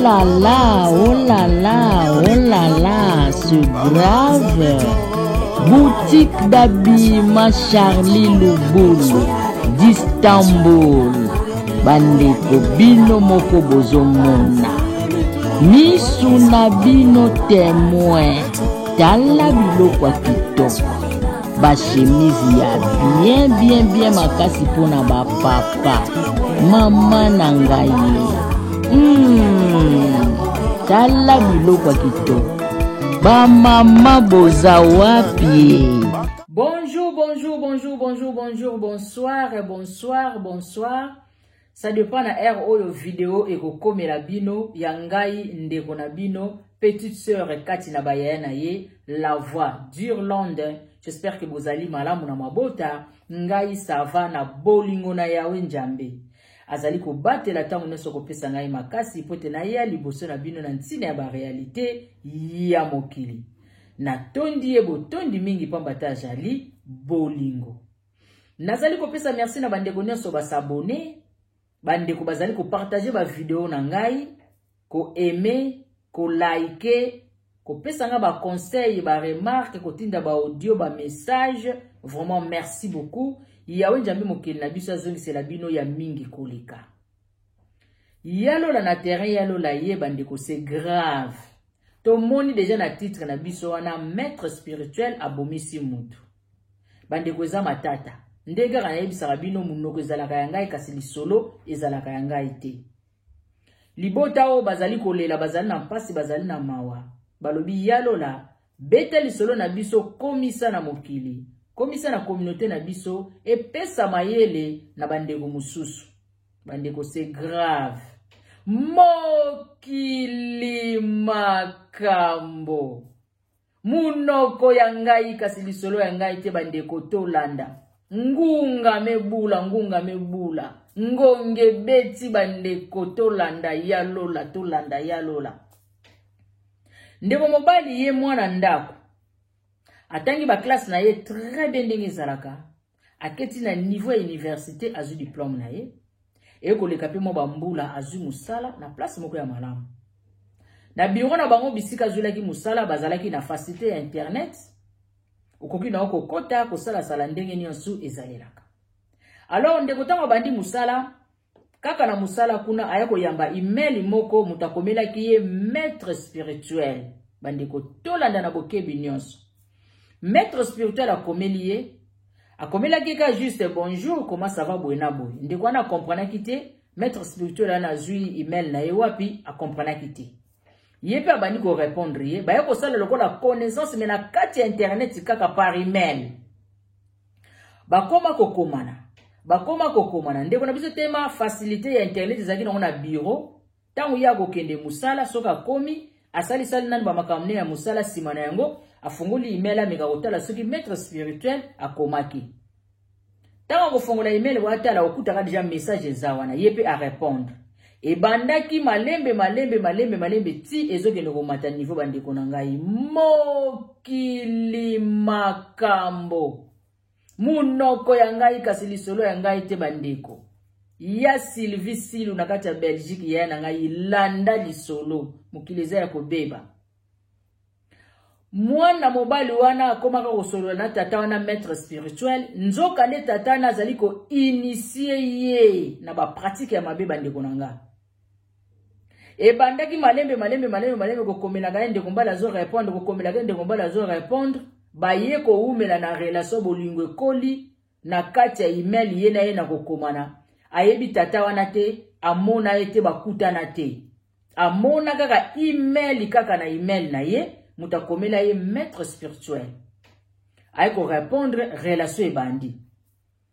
là là, oh là là, oh là là, c'est grave. Boutique d'habillement Charlie Lubulu d'Istanbul. Bandeko bino moko bozomona. Misu na bino témoin. Tala biloko ya kitoko. Ba chemise ya bien bien bien makasi mpona ba papa. Mama na ngai. Tala biloko ya kitoko. Bamama boza wapi? Bonjour, bonjour, bonjour, bonjour, bonjour, bonsoir, bonsoir, bonsoir. Ça dépend na heure oyo video ekokomela bino ya ngai ndeko na bino petite sœur kati na bayaya na ye la voix d'Irlande. J'espère que bozali malamu na mabota. Ngai ça va na bolingo na Yahweh Nzambe. Azali kobatela ntango nyonso kopesa ngai makasi mpo ete naya liboso na bino na ntina ya barealite ya mokili. Natondi ye botondi mingi pamba te azali bolingo. Nazali kopesa merci na bandeko nyonso basabone, bandeko bazali kopartage ba video na ngai, koaime, kolike, kopesa nga ba conseil, ba remarque, kotinda ba audio, ba message. Vraiment merci beaucoup. Yahweh Nzambe mokeli na biso azongisela bino ya mingi koleka. Yalola na terrain, yalola ye bandeko, c'est grave. Tomoni déjà na titre na biso wana maître spirituel abomisi mutu. Bandeko eza matata. Ndenge kaka nayebisaka bino munoko ezalaka ya ngai kasi lisolo ezalaka ya ngai te. Libota oyo bazali kolela, bazali na mpasi, bazali na mawa. Balobi yalola, beta lisolo na biso, komisa na mokili, komisa na communauté na biso, epesa mayele na bandeko mosusu. Bandeko c'est grave. Mokili makambo. Munoko ya ngai kasi lisolo ya ngai te bandeko tolanda. Ngunga mebula, ngunga mebula. Ngonge beti bandeko tolanda ya lola, tolanda ya lola. Ndeko mobali ye mwana ndako. Atangi ba classe na ye très bien ndenge ezalaka. Aketi na niveau ya université azwi diplôme na ye. Ekoleka pe mwa bambula azwi mosala na place moko ya malamu. Na bureau na bango bisika azwelaki mosala bazalaki na facilité ya internet. Okoki na kokota kosala-sala ndenge nyonso ezalelaka. Alors ndeko ntango abandi mosala, kaka na mosala kuna aya koyamba email moko moto akomelaki ye maître spirituel. Bandeko tolanda na bokebi nyonso. Maître spirituel akomeli ye, akomelaki ka juste bonjour, comment ça va boye na boye. Ndeko wana akomprenaki te, maître spirituel wana azwi email na ye wapi, akomprenaki te. Ye pe abandi ko répondre ye, baye kosala lokola connaissance mais na kati ya internet kaka par email. Bakoma kokomana, bakoma kokomana. Ndeko na biso tema facilité ya internet ezalaki nango na bureau. Tango ye akokende mosala, soki akomi, asalisali nanu ba makambo ne ya mosala, nsima na yango afungoli email ameka kotala soki maître spirituel akomaki. Tango akofongola email po atala, okutaka déjà message eza wana, ye pe a répondre. Ebandaki malembe malembe malembe malembe ti ezokende komata niveau bandeko na ngai. Mokili makambo. Munoko ya ngai kasi lisolo ya ngai te bandeko. Ya Sylvie Silu na kati ya Belgique ya na ngai landa lisolo. Mokili eza ya kobeba. Mwana mobali wana akomaka kosolola na tata wana maître spirituel, nzoka nde tata wana azali ko initier ye na ba pratique ya mabe bandeko na nga. Ebandaki malembe malembe malembe malembe kokomelaka ye ndeko mobali azo répondre, kokomelaka ye ndeko mobali azo répondre, baye kowumela na relation bolingo ekoli na kati ya email ye na ye na kokomana. Ayebi tata wana te, amona ye te, bakutana te. Amona kaka email kaka na email na ye, moto akomela ye maître spirituel. Aye ko répondre, relation ebandi.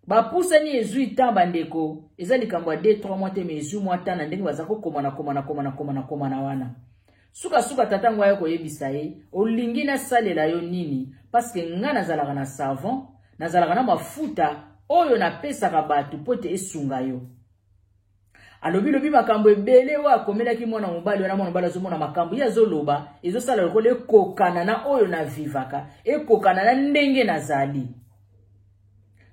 Bapusani ezwi temps bandeko, eza likambo ya 2 3 mois te mais ezwi mwa temps na ndenge baza kokomana komana komana komana komana wana. Suka suka tata ngo aye koyebisa ye, olingi nasalela yo nini? Parce que nga nazalaka na savon, nazalaka na mafuta oyo napesaka bato po ete esunga yo. Alobi lobi makambo ebele oyo akomelaki mwana mobali wana, mwana mobali azomona makambo ye azoloba ezosala lokola ekokana na oyo na vivaka, ekokana na ndenge nazali.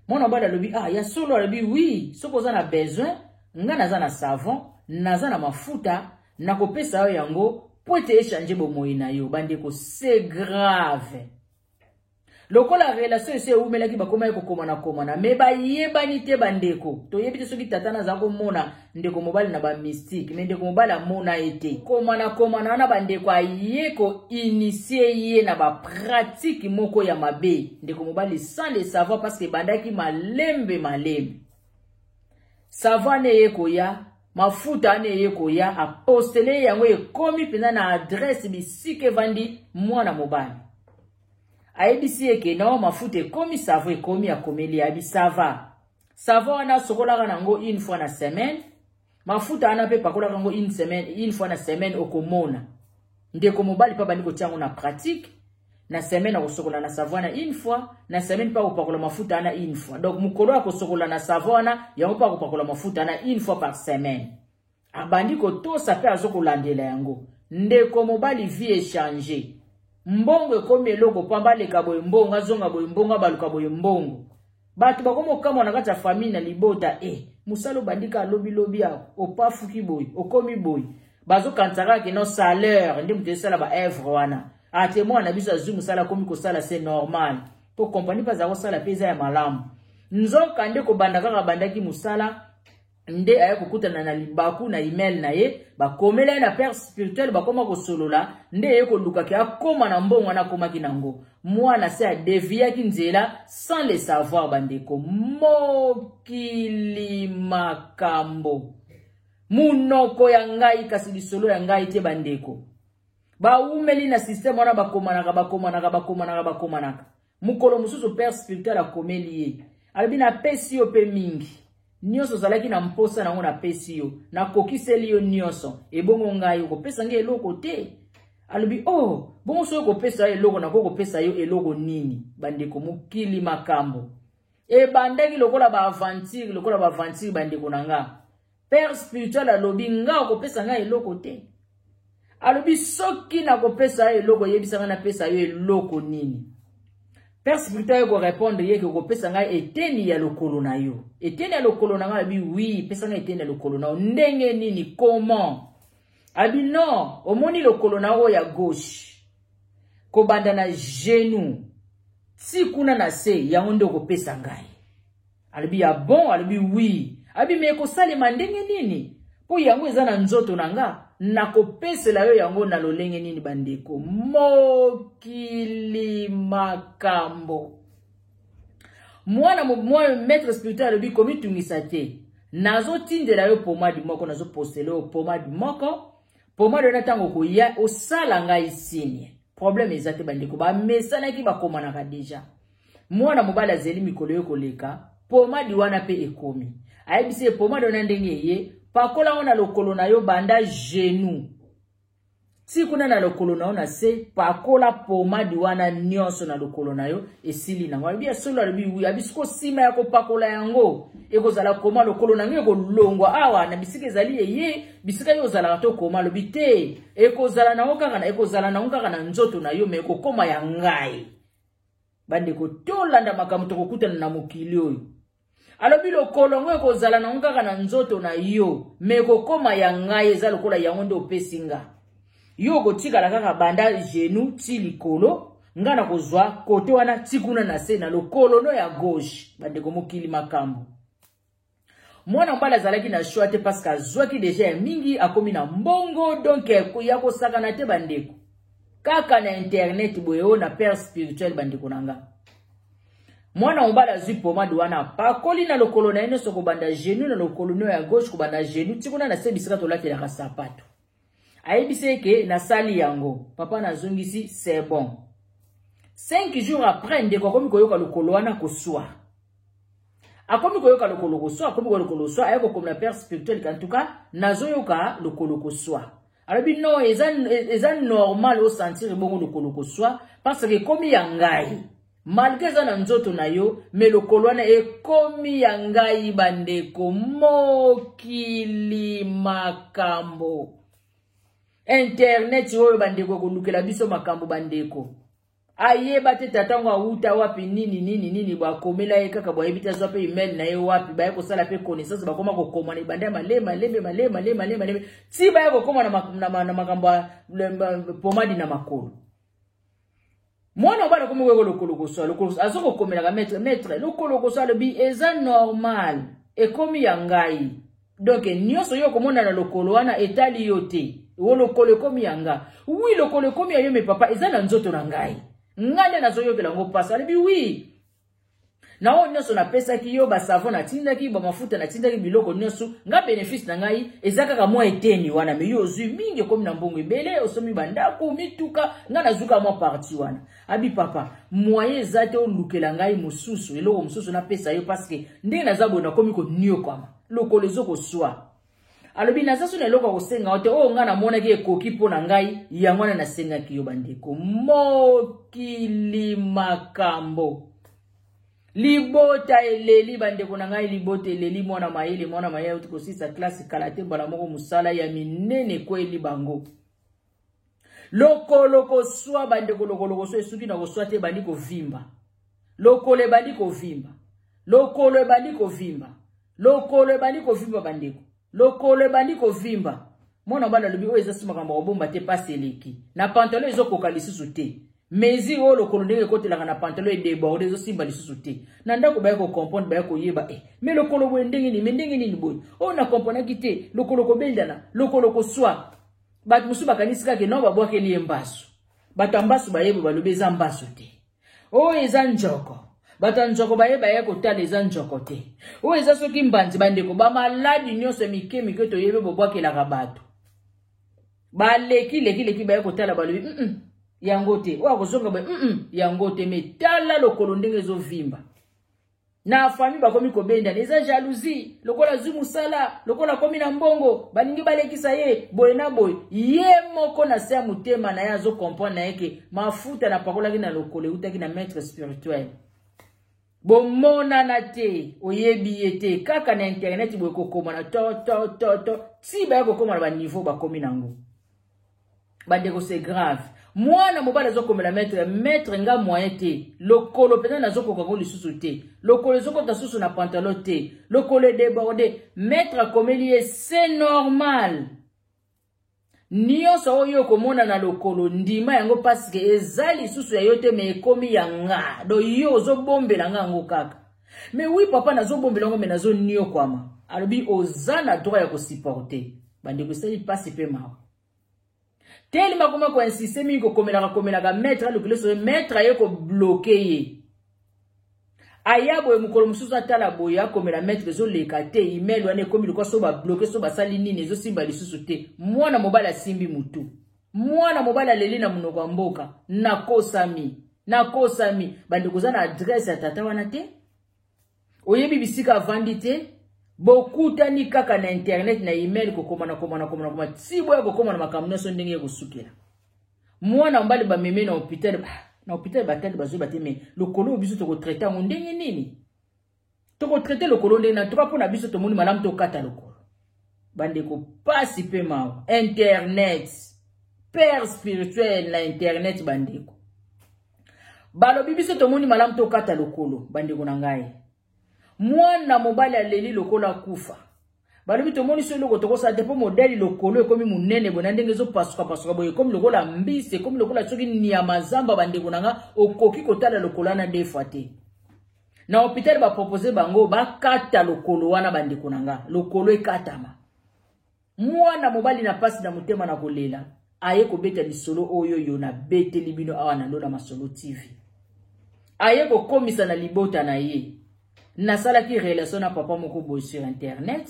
Mwana mobali alobi, ah, ya solo? Alobi, oui, soki oza na besoin, nga naza na savon, naza na mafuta, Nakopesa yo yango mpo ete echange bomoi na yo. Bandeko, c'est grave. Lokola relation esi ewumelaki, bakomaki kokomana komana, me bayebani te. Bandeko, toyebi te soki tata na aza komona ndeko mobali na bamystique, me ndeko mobali amona ye te. Komana komana wana, bandeko, aye koinitie ye na bapratike moko ya mabe. Ndeko mobali sans le savoir, parce que ebandaki malembe malembe. Savon eye koya, mafuta wana eye koya, apostele yango, ekomi mpenza na adresse bisika evandi mwana mobali. Ayebisi ye ke no, mafuta ekomi, savon ekomi. Akomeli, ayebi sava savon wana asokolaka nango une fois na semaine, mafuta wana mpe pakolaka yango une semaine, une fois na semaine. Okomona ndeko mobali mpe abandi kotia yango na pratique. Na semaine akosokola na savon wana une fois na semaine, mpe akopakola mafuta wana une fois. Donc mokolo akosokola na savon wana yango, mpe akopakola mafuta wana une fois par semaine. Abandi kotosa mpe azokolandela yango. Ndeko mobali, vie echange. Mbongo ekomi eloko pamba. Aleka boye, mbongo; azonga boye, mbongo; abaluka boye, mbongo. Bato bakomi okamwa na kati ya famille, na libota: e mosala obandika alobilobi awa, opafuki boye, okomi boye. Bazokanisa kaka keno salaire nde moto esala baevre wana. Ate mwana na biso azwi mosala, akomi kosala, c'est normal, mpo kompani mpe aza kosala mpe eza ya malamu. Nzoka nde kobanda kaka abandaki mosala nde aya kokutana na libaku na email na ye. Bakomela ye na père spirituel, bakoma kosolola. Nde eye kolukaki akóma na mbongo wana, akomaki nango. Mwana se adeviaki nzela sans le savoir. Bandeko, mokili makambo. Munoko ya ngai kasi lisolo ya ngai te. Bandeko, bawumeli na système wana, bakomanaka, bakomanaka, bakomanaka, bakomanaka. Mokolo mosusu père spirituel akomeli ye, alobi: "Napesi yo mpe mingi. Nyonso ozalaki na mposa nango, napesi yo, nakokiseli yo nyonso. Ebongo ngai, okopesa ngai eloko te?" Alobi: "Oh, bongo soki okopesa yo eloko, nakoki kopesa yo eloko nini?" Bandeko, mokili makambo. Ebandaki lokola baaventure, lokola baaventure. Bandeko na nga, père spirituel alobi: "Nga okopesa ngai eloko te?" Alobi: "Soki nakopesa yo eloko, oyebisa ngai napesa yo eloko nini." Père spirituel aye korépondre ye ke okopesa ngai eteni ya lokolo na yo. "Eteni ya lokolo na ngai?" Alobi: "Oui, pesa ngai eteni ya lokolo na yo." "Ndenge nini? Comment?" Abi: "Non, omoni lokolo na oyo ya gauche, kobanda na genou ti kuna na se, yango nde okopesa ngai." Alobi: "Ya bon?" Alobi: "Oui." Alobi: "Me ekosalema ndenge nini, mpo yango eza na nzoto na nga? Nakopesela yo yango na lolenge nini?" Bandeko, mokili makambo. Mwana mwa maître spirituel alobi: "Komitungisa te, nazotindela yo pomade moko, nazopostela yo pomade moko. Pomade wana, ntango okoya osala ngai signe, problème eza te." Bandeko, bamesanaki, bakomanaka déjà. Mwana mobali azeli mikolo yo koleka, pomade wana mpe ekomi. Ayebisi ye: "Pomade wana, ndenge eye, pakola ngo na lokolo na yo, banda genou ti kuna na lokolo na yo na se. Pakola pomade wana nyonso na lokolo na yo." Esili nango. Alobi: "Ya solo?" Alobi: "Oui." Abi: "Siko nsima ya kopakola yango, ekozala koma lokolo na yango ekolongwa awa na bisika ezali eye, bisika yo ozalaka to koma?" Alobi: "Te, ekozala nango kaka na nzoto na yo, me ekokóma ya ngai." Bandeko, tolanda makambo tokokutana na mokili oyo. Alobi: "Lokolo yango ekozala nango kaka na nzoto na yo, me ekokóma ya ngai. Eza lokola yango nde opesi nga. Yo okotikala kaka banda genou ti likolo, nga na kozwa kote wana ti kuna na se na lokolo no ya gauche." Bandeko, mokili makambo. Mwana mobali azalaki na choix te, parce que azwaki déjà ya mingi, akomi na mbongo, donc ya kosakana te. Bandeko, kaka na internet boye oyo na père spirituel. Bandeko na nga, mwana mobali azwi pomade wana, apakoli na lokolo na ye nyonso, kobanda genou na lokolo no ya gauche, kobanda genou ti kuna na se bisika tolatelaka sapato. Ayebisi eke: "Nasali yango, papa, nazongisi, c'est bon." 5 jours après, ndeko akomi koyoka lokolo wana koswa, akomi koyoka lokolo koswa, akomi koyoka lokolo koswa. Aye kokomela père spirituel: "En tout cas, nazoyoka lokolo koswa." Alobi: "Non, eza normal osentir bongo lokolo koswa, parce que ekomi ya ngai. Malgré eza na nzoto na yo, me lokolo wana ekomi ya ngai." Bandeko, mokili makambo. Internet oyo, bandeko, ekolukela biso makambo. Bandeko, Ayeba te tata yango awuta wapi, nini nini nini, bakomela ye kaka boyebi te, azwa mpe email na ye wapi, baye kosala mpe connaissance, bakoma kokoma na ebanda ya malema malembe malema malema malema malembe ti baye kokoma na makambo ya pomadi na makolo. Mwana mobali akomi koyeko lokolo koswa lokolo, azo kokomelaka maître, maître lokolo koswa, alobi eza normal, ekomi ya ngai, donc nyonso yo okomona na lokolo wana etali yo te, o lokolo ekomi ya nga. Wi, lokolo ekomi ya yo, me papa eza na nzoto na ngai, ngai nde nazoyokela yango mpasi. Alobi wi, na oyo nyonso napesaki yo, basavon natindaki, bamafuta natindaki, biloko nyonso, nga bénéfice na ngai eza kaka mwa eteni wana, me yo ozwi mingi, ekomi na mbongo ebele, osomi bandako, mituka, ngai nazwika mwa parti wana. Abi papa, moyen eza te, olukela ngai mosusu, eloko mosusu napesa yo, parce que ndenge naza boye nakomi koniokwama, lokolo ezokoswa. Alobi naza so na eloko ya kosenga yo te, oyo ngai namonaki ekoki mpo na ngai, yango wana nasengaki yo. Bandeko, mokili makambo, libota eleli, bandeko na ngai, libota eleli. Mwana mayele, mwana mayele auti kosilisa klase kala te, mbala moko mosala ya minene ekweli bango, lokolo koswa. Bandeko, lokolo koswa esuki na koswa te, ebandi kovimba, lokolo ebandi kovimba, lokolo ebandi kovimba, lokolo ebandi kovimba, bandeko, lokolo ebandi kovimba. Mwana mobali alobi oyo eza si makambo ya kobomba te, pasi eleki na pantalon, ezokoka lisusu te, mesure oyo lokolo ndenge ekotelaka na pantalon edéborde, ezosimba lisusu te. Na ndako baye kocomprendre, baye koyeba eh, me lokolo boye ndenge nini, me ndenge nini boye, oyo nakomprenaki te, lokolo kobendana, lokolo koswa. Bato mosusu bakanisi kaka no babwakeli ye mbasu. Bato ya mbasu bayeba, balobi eza mbasu te, oyo eza njoko. Bato ya njoko bayeba, ye kotala, eza njoko te, oyo eza soki mbanzi. Bandeko, bamaladi nyonso mike mike toyebi bobwakelaka bato, baleki leki leki, baye kotala, balobi yango te, oyo akozonga boye, yango te. Me tala lokolo ndenge ezovimba. Na famille bakomi kobendana, eza jalousie, lokola azwi mosala, lokola akomi na mbongo, balingi balekisa ye boye na boye. Ye moko na se ya motema na ye azokomprendre na ye ke mafuta napakolaki na lokolo eutaki na maître spirituel. Bomonana te, oyebi ye te, kaka na internet boye kokomana to to to to ti baya kokoma na baniveau bakomi nango. Bandeko, c'est grave. Mwana mobali azokomela maître, maître nga moyen te, lokolo mpenza nazokoka ngo lisusu te, lokolo ezokota susu na pantalon te, lokolo edéborde. Maître akomeli ye: c'est normal, nyonso oyo okomona na lokolo, ndima yango, parce que eza lisusu ya yo te, me ekomi ya nga, do yo ozobombela nga yango kaka. Mais oui papa, nazobombela yango, me nazoniokwama. Alobi oza na droit ya kosupporter. Bandeko, esali mpasi mpe mawa. Telema akoma koinsiste mingi, kokomelaka komelaka maître, alukili so maître aye kobloquer ye. Aya boye mokolo mosusu, atala boye, akomela maître, ezoleka te, email wana ekomi lokwa so babloquer, so basali nini, ezosimba lisusu te. Mwana mobali asimbi mutu, mwana mobali aleli na monoko ya mboka: nakosami, nakosami. Bandeko, oza na adresse ya tata wana te, oyebi bisika avandi te, bokutani kaka na internet, na email, kokomana komana komana koma ti boya kokoma na makambo nyonso ndenge ekosukela. Mwana mobali bameme na hôpital, na hôpital batali, bazoyeba te, me lokolo oyo biso tokotraiter yango ndenge nini, tokotraiter lokolo ndenge na toka mpo na biso tomoni malamu tokata lokolo. Bandeko, pasi mpe mawa. Internet, père spirituel na internet, bandeko, balobi biso tomoni malamu tokata lokolo. Bandeko na ngai, mwana mobali aleli lokolo akufa. Balobi tomoni so eloko tokosala te, mpo modèle lokolo ekomi monene boye na ndenge ezopasukapasuka boye, ekomi lokola mbisi, ekomi lokola soki nyama zamba. Bandeko na nga, okoki kotala lokolo wana deux fois te. Na hôpital bapropose bango bakata lokolo wana. Bandeko na nga, lokolo ekatama. Mwana mobali na pasi na motema, na kolela, aye kobeta lisolo oyo yo nabeteli bino awa na Lola Masolo TV. Aye kokomisa na libota na ye: nasalaki relation na papa moko boye sur internet,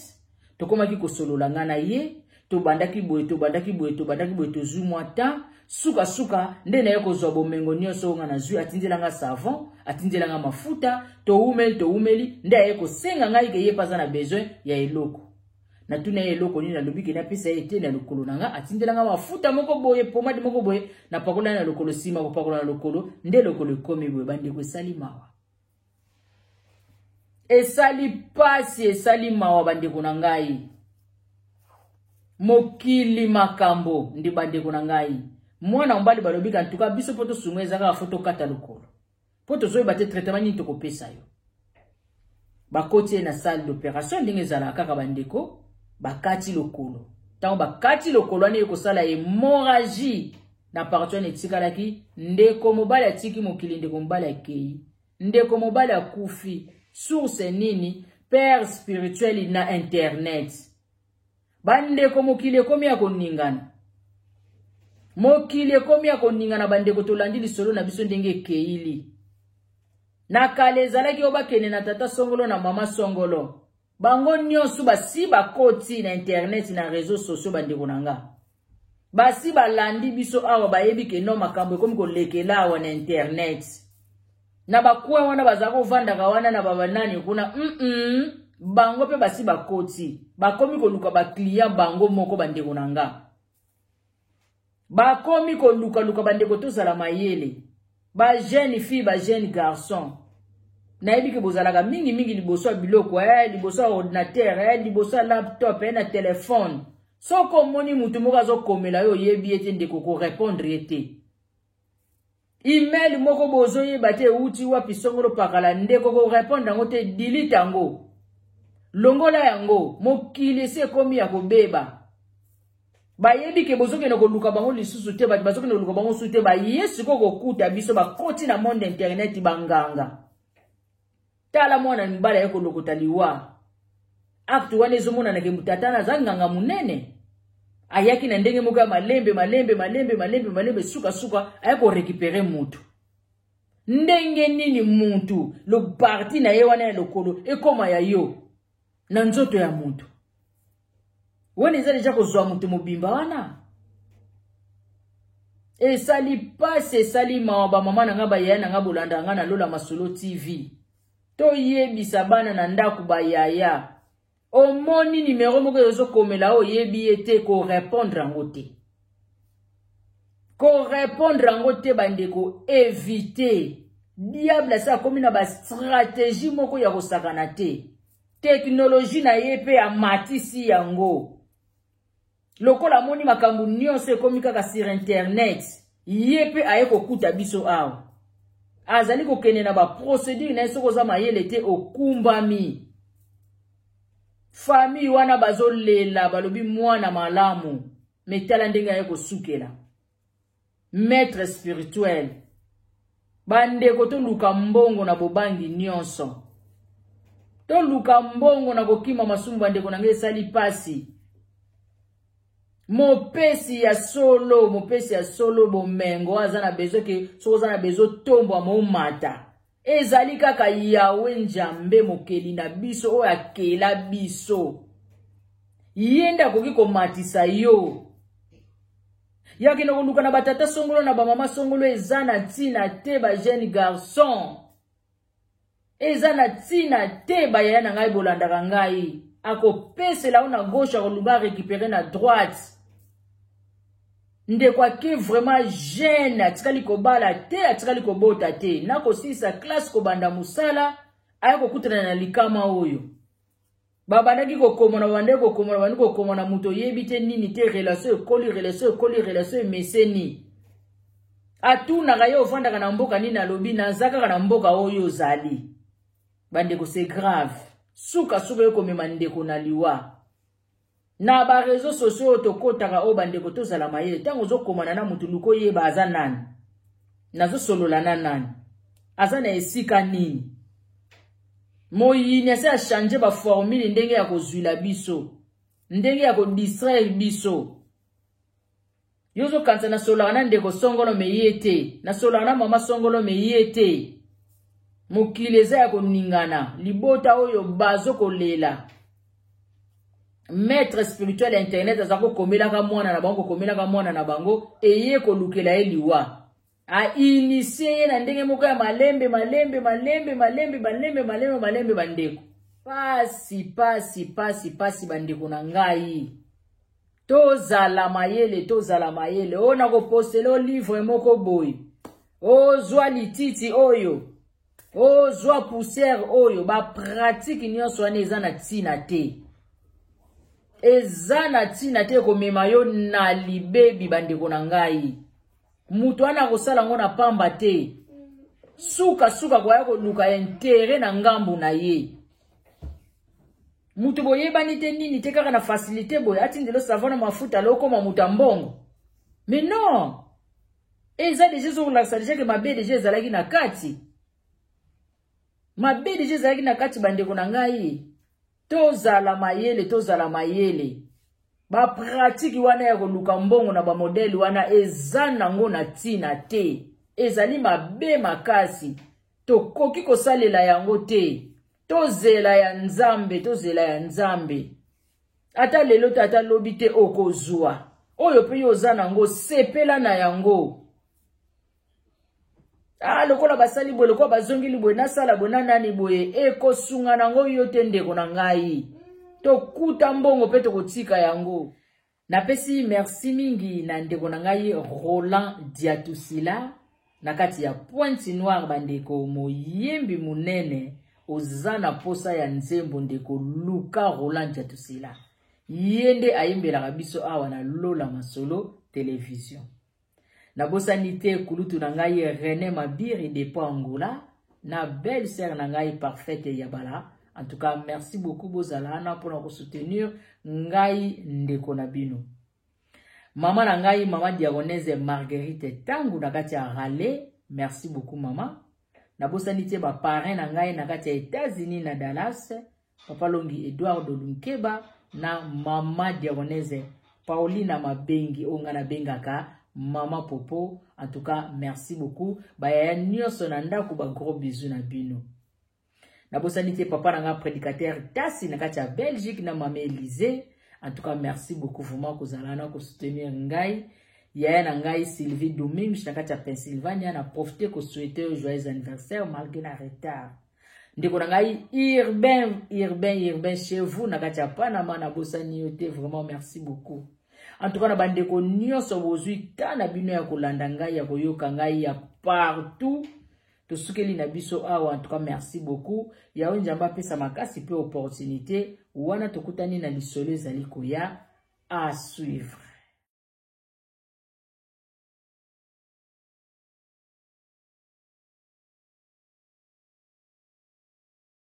tokomaki kosolola nga na ye, tobandaki boye, tobandaki boye, tobandaki boye, tozwi mwa temps, sukasuka nde naye kozwa bomengo nyonso oyo nga nazwi. Atindelanga savon, atindelanga mafuta, towumeli, towumeli, nde aye kosenga ngai ke ye mpe aza na besoin ya eloko. Natuna ye eloko nini, alobi ke napesa ye te na lokolo na nga. Atindelanga mafuta moko boye, pomade moko boye, napakola na lokolo. Nsima kopakola na lokolo, nde lokolo ekomi boye. Bandeko, esali mawa, esali pasi, esali mawa. Bandeko na ngai, mokili makambo nde. Bandeko na ngai, Mwana mobali balobi ka ntuka biso mpo tosunga eza kaka fo tokata lokolo mpo tozoyeba te traitement nini tokopesa yo. Bakoti ye na salle d'opération ndenge ezalaka kaka bandeko, bakati lokolo. Ntango bakati lokolo wana ekosala hémorragie na partie wana etikalaki. Ndeko mobali atiki mokili, ndeko mobali akei, ndeko mobali akufi. Source nini? Père spirituel na internet. Bandeko, mokili ekomi ya koningana, mokili ekomi ya koningana. Bandeko, tolandi lisolo na biso ndenge ekeili. Na kala ezalaki oyo bakende na tata songolo na mama songolo, bango nyonso basi bakoti na internet, na réseaux sociaux. Bandeko na nga basi balandi biso awa, bayebi ke no makambo ekomi kolekela awa na internet, na bakwe wana bazala kovandaka wana na babanani kuna. Bango mpe basi bakoti, bakomi koluka baclient bango moko. Bandeko na nga bakomi kolukaluka. Bandeko, tozala mayele. Bajeune fille, bajeune garçon, nayebi ke bozalaka mingimingi liboso ya biloko, liboso ya ordinateur, liboso ya laptop, na telefone. Soki omoni mutu moko azokomela yo, oyebi ye te, ndeko, korépondre ye te. Email moko bozoyeba te euti wapi, songolo pakala, ndeko, korépondre yango te. Delete yango, longola yango. Mokili esi ekomi ya kobeba. Bayebi ke bozokende koluka bango lisusu te, bato bazokende koluka bango lisusu te. Baye sikoyo kokuta biso, bakoti na monde internet, banganga. Tala mwana mibali aye kolokota liwa. Acte wana ezomonana ke tata na aza nganga monene, ayaki na ndenge moko ya malembe malembe malembe malembe malembe, sukasuka aye korécupérer mutu. Ndenge nini mutu lo partie na ye wana ya lokolo ekóma ya yo na nzoto ya mutu wana? Eza deja kozwa moto mobimba wana. Esali pasi, esali mawa. Bamama na nga, bayaya na nga, bolanda nga na Lola Masolo TV. Toyebisa bana na ndako, bayaya, omoni nimero moko ezokomela oyo oyebi ye te, korépondre yango te, korépondre yango te. Bandeko, évite. Diable asi akomi na bastratégie moko ya kosakana te. Technologie na ye mpe amatisi yango. Lokola amoni makambo nyonso ekomi kaka sur internet, ye mpe aye kokuta biso awa, azali kokende na baprocédure na ye. Soki oza mayele te, okumbami. Famille wana bazolela, balobi mwana malamu, me tala ndenge aye kosukela. Maître spirituel. Bandeko, toluka mbongo na bobangi nyonso, toluka mbongo na kokima masumu. Bandeko na ngai, esali pasi. Mopesi ya solo, mopesi ya solo bomengo aza na besoin ke soki oza na besoin tombwama, omata, ezali kaka Yawe Nzambe mokeli na biso, oyo akela biso. Ye nde akoki komatisa yo. Yakende koluka na batata songolo, na bamama songolo, eza na ntina te. Bajeune garçon, eza na ntina te. Bayaya na ngai, bolandaka ngai, akopesela yo na gauche, akoluka récupérer na droite. Ndeko ake vraiment jeune, atikali kobala te, atikali kobota te, nakosilisa classe, kobanda mosala, aya kokutana na likama oyo. Babandaki kokomona, babandaki kokomona, babandaki kokomona, moto oyebi te nini te. Relation ekoli, relation ekoli, relation emeseni. Atunaka ye: "Ovandaka na mboka nini?" Alobi: "Naza kaka na mboka oyo ozali." Bandeko, c'est grave. Sukasuka ekomema ndeko na liwa na baréseaux sociaux oyo tokɔtaka oyo. Bandeko, tozala mayele. Ntango ozokomana na motu, luka oyeba aza nani, nazosolola na nani, aza na esika nini. Moyini asi achanger baformule ndenge ya kozwila biso, ndenge ya kodistraire biso. Yo ozokanisa nasololaka na ndeko songolo, me ye te. Nasololaka na mama songolo, me ye te. Mokili eza ya koningana. Libota oyo bazokolela, maître spirituel ya internet aza kokomelaka mwana na bango, kokomelaka mwana na bango, eye kolukela ye liwa. Ainitier ye na ndenge moko ya malembe malembe malembe malembe malembe malembe malembe. Bandeko, pasi pasi pasi pasi. Bandeko na ngai, tozala mayele, tozala mayele. Oyo nakopostela o livre moko boye, ozwa lititi oyo, ozwa poussière oyo, bapratique nyonso wana eza na ntina te, eza na ntina te, ekomema yo na libebi. Bandeko na ngai. Moto wana akosala yango na pamba te. Suka suka koya koluka interet na ngambo na ye. Moto boyebani te nini te kaka na facilité boye atindelo savon na mafuta lokoma moto ya mbongo. Mais non! Eza deja ezokolakisa deja ke mabe deja ezalaki na kati. Mabe deja ezalaki na kati bandeko na ngai. Tozala mayele, tozala mayele. Ba pratique wana ya koluka mbongo na ba modèle wana eza nango na tina te. Ezali mabe makasi. Tokoki kosalela yango te. Tozela ya Nzambe, tozela ya Nzambe. Ata lelo te, ata lobi te okozwa. Oyo pe yo oza nango, sepela na yango. Ah, lokola basali boye, lokola bazongeli boye, nasala boye, na nani boye, ekosunga nango yo te ndeko na ngai. Tokuta mbongo pe tokotika yango. Napesi merci mingi na ndeko na ngai Roland Diatusila na kati ya Pointe Noire. Bandeko, moyembi monene, oza na posa ya nzembo ndeko, luka Roland Diatusila. Ye nde ayembelaka biso awa na Lola Masolo Television. Nabosani te kulutu na ngai René Mabiri depuis Angola na belle sœur na ngai Parfaite Yabala. En tout cas, merci beaucoup bozala wana mpona kosoutenir ngai ndeko na bino. Mama na ngai mama Diagonese Marguerite Tangu na kati ya Raleigh, merci beaucoup mama. Nabosani te ba parrain na ngai na kati ya États-Unis na Dallas, Papa Longi Eduardo Lunkeba na mama Diagonese Paulina Mabengi oyo ngai nabengaka mama Popo. En tout cas, merci beaucoup. Bayaya nyonso na ndako, ba gros bisous na bino. Nabosani te papa na ngai prédicateur Tasi na kati ya Belgique na mama Elysée. En tout cas, merci beaucoup vraiment kozala na kosoutenir ngai. Yaya na ngai Sylvie Domingues na kati ya Pennsylvania, na profiter ko souhaiter joyeux anniversaire malgré na retard. Ndeko na ngai Urbain, Urbain, Urbain chez vous na kati ya Panama, nabosani yo te vraiment, merci beaucoup. En tout cas na bandeko nyonso bozwi ta na bino ya kolanda ngai, ya koyoka ngai ya partout. Tosukeli na biso awa, en tout cas merci beaucoup. Yawe Nzambe apesa makasi pe opportunité wana tokutani na lisolo ezali koya à suivre.